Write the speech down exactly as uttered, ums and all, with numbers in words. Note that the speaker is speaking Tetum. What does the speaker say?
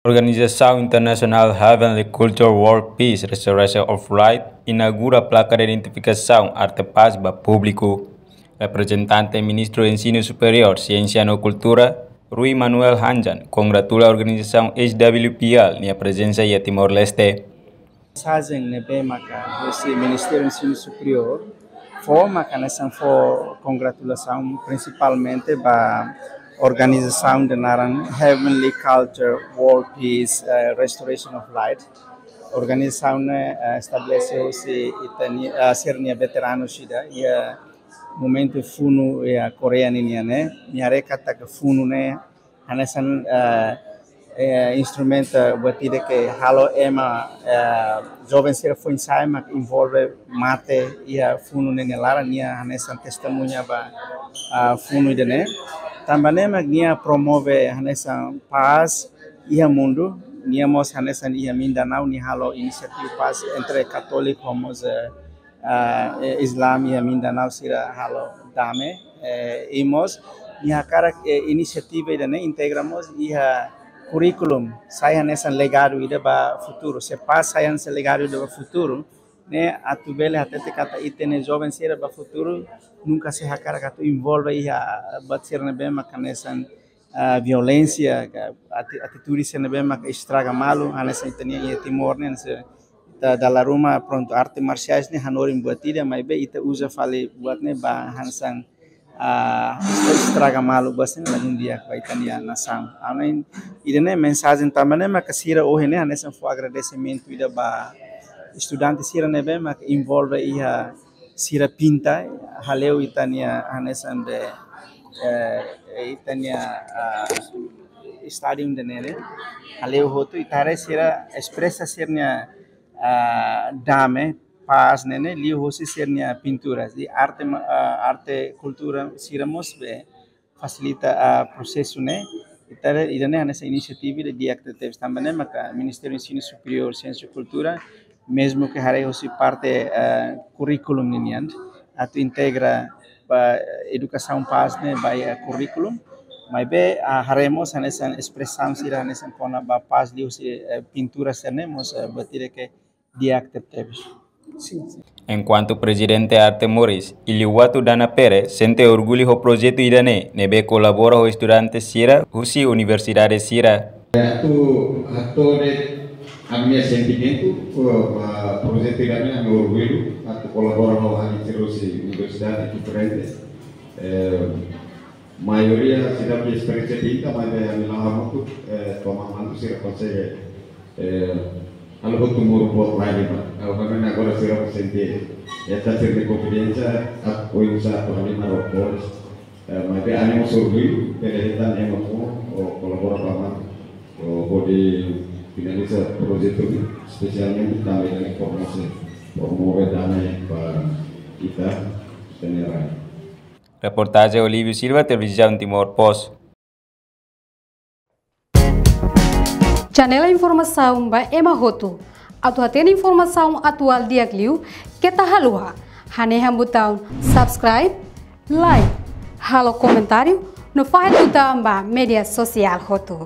Organizasaun Internasionál Heavenly Culture World Peace Restoration of Light inaugura plaka de identifikasaun arte pás ba públiku. Reprezentante Ministru Ensinu Superiór, Siénsia no Kultura, Rui Manuel Hanjan, kongratula organizasaun H W P L nia prezensa iha Timor-Leste. Mensajen ne'ebé maka husi Ministériu Ensinu Superiór fó maka hanesan fó kongratulasaun prinsipalmente ba organizasaun ida naran Heavenly Culture World Peace, eh, Restoration of Light. Organizasaun ne'e, eh, estabelese husi ita-nia, eh, sira-nia veteranu sira iha momentu funu iha Koreia ninian ne'e, nia haree katak funu ne'e hanesan, eh, eh, instrumentu buat ida ke halo ema, eh, joven sira foin-sa'e mak envolve mate iha funu ne'e nia laran, nia hanesan testemuña ba, ah, funu ida-ne'e. Tanba ne'e mak nia promove hanesan pás iha mundu, nia mós hanesan iha Mindanao nia halo inisiativa pás entre katóliku ho mós, eh, ah, eh, Islam iha Mindanao sira halo dame, eh, i mós nia hakarak, eh, inisiativa ida-ne'e integra mós iha kurríkulu, sai hanesan legadu ida ba futuru. Se pás sai hanesan legadu ida ba futuru, ne'e atu bele hatete katak ita-nia joven sira ba futuru nunka sei hakarak atu envolve iha buat sira ne'ebé maka hanesan, ah, violénsia, ka ati-, atitude sira ne'ebé maka estraga malu, hanesan ita-nia iha Timor ne'e, hanesan ita dala ruma prontu arte marsiais ne'e hanorin buat ida, maibé ita uza fali buat ne'e ba hanesan, ah, esta-, estraga malu ba sira, la dún di'ak ba ita-nia nasaun. Ha'u hanoin ida-ne'e mensajen tanba ne'e maka sira ohin ne'e hanesan fó agradesimentu ida ba estudante sira ne'ebé maka envolve iha sira pinta, hale'u ita-nia hanesan be, eh, ita-nia, ah, stadium ida-ne'e ne'e. Hale'u hotu ita haree sira espresa sira-nia, ah, dame, pás ne'e ne'e liuhusi sira-nia pintura. Di arte ma-, ah, arte kultura sira mós be fasilita, ah, prosesu ne'e. Ita haree ida-ne'e hanesan inisiativa ida di'ak tebes tanba ne'e maka Ministériu Ensinu Superiór, Siénsia no Kultura, mezmu ke haree husi parte, ah, kurríkulu ninian, atu integra ba edukasaun pás ne'e ba iha kurríkulu, maibé, ah, haree mós hanesan espresaun sira hanesan kona-ba pás liuhusi, eh, pintura sira-ne'e mós, eh, buat ida ke di'ak tebetebes. Sin, sin. Enkuantu Prezidente Arte Moris, Iliwatu Dana Pere, sente orgullu ho projetu ida-ne'e, ne'ebé kolabora ho estudante sira husi universidade sira. Atu hato'o de'it ami-nia sentimentu, ho, ah, projetu ida-ne'e ami orgullu, atu kolabora ho ami sira husi universidade diferente. Eh, maioria sira-nia esperiénsia pinta, maibé ami la'o hamutuk, eh, to'o mantu sira konsege, eh, halo hotu moru boot lai liman. Ha'u hanoin agora sira sente, eh, ita sente konfiansa, atu oinsá atu halimar ho boot. Eh, maibé ami mós orgullu, bele hetan ema foun, ho kolabora ba ami, ho hodi finaliza projetu ne'e, espesialmente tanba ida-ne'e promove, promove dame ba ita, ita-nia rai. Reportajen Olívio Silva, Televizaun Timor Post. Janela informasaun ba ema hotu. Atu hatene informasaun atuál di'ak liu, keta haluha hanehan butaun subscribe, like, halo komentáriu, no fahe tutan ba média sosiál hotu.